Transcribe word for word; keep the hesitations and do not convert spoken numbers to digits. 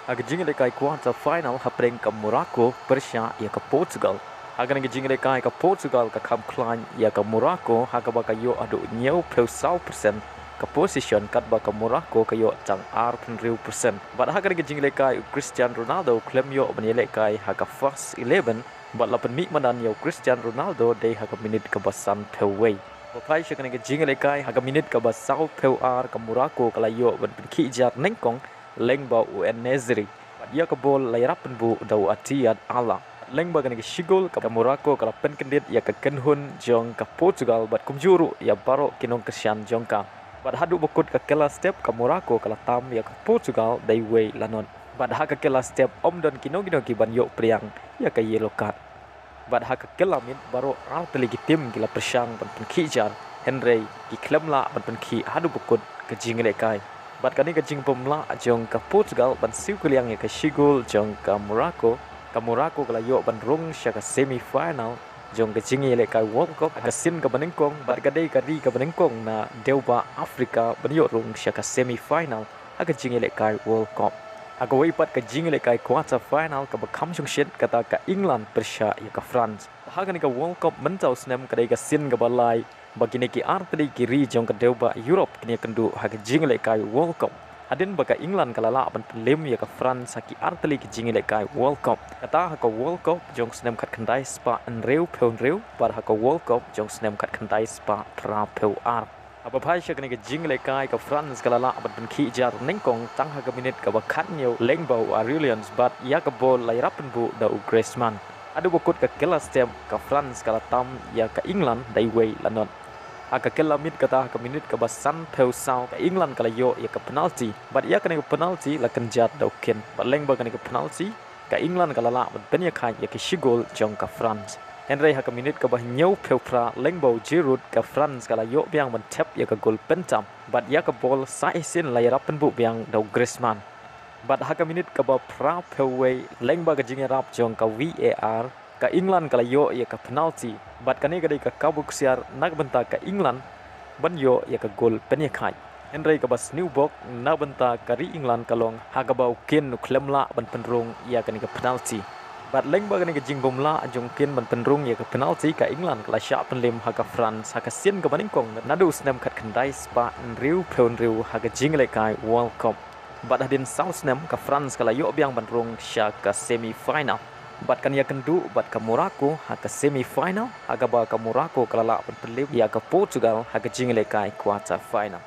Ha ka jingïalehkai quarter final hapdeng ka Morocco pyrshah ïa ka Portugal. Ha kane ka jingïalehkai ka Portugal ka kham khlaiñ ïa ka Morocco ha kaba ka ïoh haduh hynñiewphew saw percent ka possession, katba ka Morocco ka ïoh tang arphew hynriew percent. Bad ha kane ka jingïalehkai u Cristiano Ronaldo u khlem ïoh ban ïalehkai ha ka first eleven bad la pynmih madan ïa u Cristiano Ronaldo dei ha ka minit kaba sanphew wei. Ba phai sha kane ka jingïalehkai ha ka minit kaba sawphew ar ka Morocco ka la ïoh ban pynkhih jar nyngkong lyngba u En-Nesyri. Bad ïa ka bol la ïarap pynbuh da u Atiyad Allah. Lyngba kane ka shi gol ka Morocco ka la pynkyndit ïa ka kynhun jong ka Portugal bad kumjuh ruh ïa baroh ki nongkyrshan jong ka. Bad haduh ba kut ka kylla step ka Morocco ka la tam ïa ka Portugal da iwei la not. Bad ha ka kylla step ym don kino kino ki ban ïoh pdiang ïa ka yellow card. Bad ha ka kylla miet baroh artylli ki tim ki la pyrshang ban pynkhih jar, hynrei ki khlem lah ban pynkhih haduh ba kut ka jingïalehkai. Bad kane ka jingbymlah jong ka Portugal ban siew kylliang ïa ka shi gol jong ka Morocco, ka Morocco ka la ïoh ban rung sha ka semi final jong ka jingïalehkai World Cup ha ka sien kaba nyngkong bad ka dei ka ri kaba nyngkong na dewbah Africa ban ïoh rung sha ka semi final ha ka jingïalehkai World Cup. Ha kawei pat ka jingïalehkai quarter final kaba kham shongshit kata ka England pyrshah ïa ka France. Ha kane ka World Cup mynta u snem ka dei ka sien kaba lai ba kine ki artylli ki ri jong ka dewbah Europe kin ïakynduh ha ka jingïalehkai World Cup. Hadien ba ka England ka la lah ban pynliem ïa ka France ha ki artylli ki jingïalehkai World Cup. Kata ha ka World Cup jong snem khatkhyndai spah hynriewphew hynriew bad ha ka World Cup jong snem khatkhyndai spah phraphew ar. Haba phai sha kane ka jingïalehkai ka France ka la lah ban pynkhih jar nyngkong tang ha ka minit kaba khathynñiew lyngba u Aurelian bad ïa ka bol la ïarap pynbuh da u Griezmann. Haduh ba kut ka kylla step ka France ka la tam ïa ka England da iwei la not. Ha ka kylla miet kata ha ka minit kaba sanphew saw ka England ka la ïoh ïa ka penalty bad ïa kane ka penalty la kynjat da u Kane bad lyngba kane ka penalty ka England ka la lah ban pynïakhaid ïa ka shi gol jong ka France. Hynrei ha ka minit kaba hynñiewphew phra lyngba u Giroud ka France ka la ïoh biang ban thep ïa ka gol pyntham bad ïa ka bol sa shisien la ïarap pynbuh biang da u Griezmann. Bad ha ka minit kaba phraphew wei lyngba ka jingïarap jong ka VAR ka England ka la ïoh ïa ka penalty bad kane ka dei ka kabu ksiar na ka bynta ka England ban ïoh ïa ka gol pynïakhaid. Hynrei kaba sniew bok na bynta ka ri England ka long ha kaba u Kane u khlem lah ban pynrung ïa kane ka penalty. Bad lyngba kane ka jingbymlah jong u Kane ban pynrung ïa ka penalty ka England ka la shah pynliem ha ka France ha ka sien kaba nyngkong naduh u snem khatkhyndai spah hynriewphew hynriew ha ka jingïalehkai World Cup. Bad hadien saw snem ka France ka la ïoh biang ban rung sha ka semi final bad kan ïakynduh bad ka Morocco ha ka semi final ha kaba ka Morocco ka la lah ban pynliem ïa ka Portugal ha ka jingïalehkai quarter final.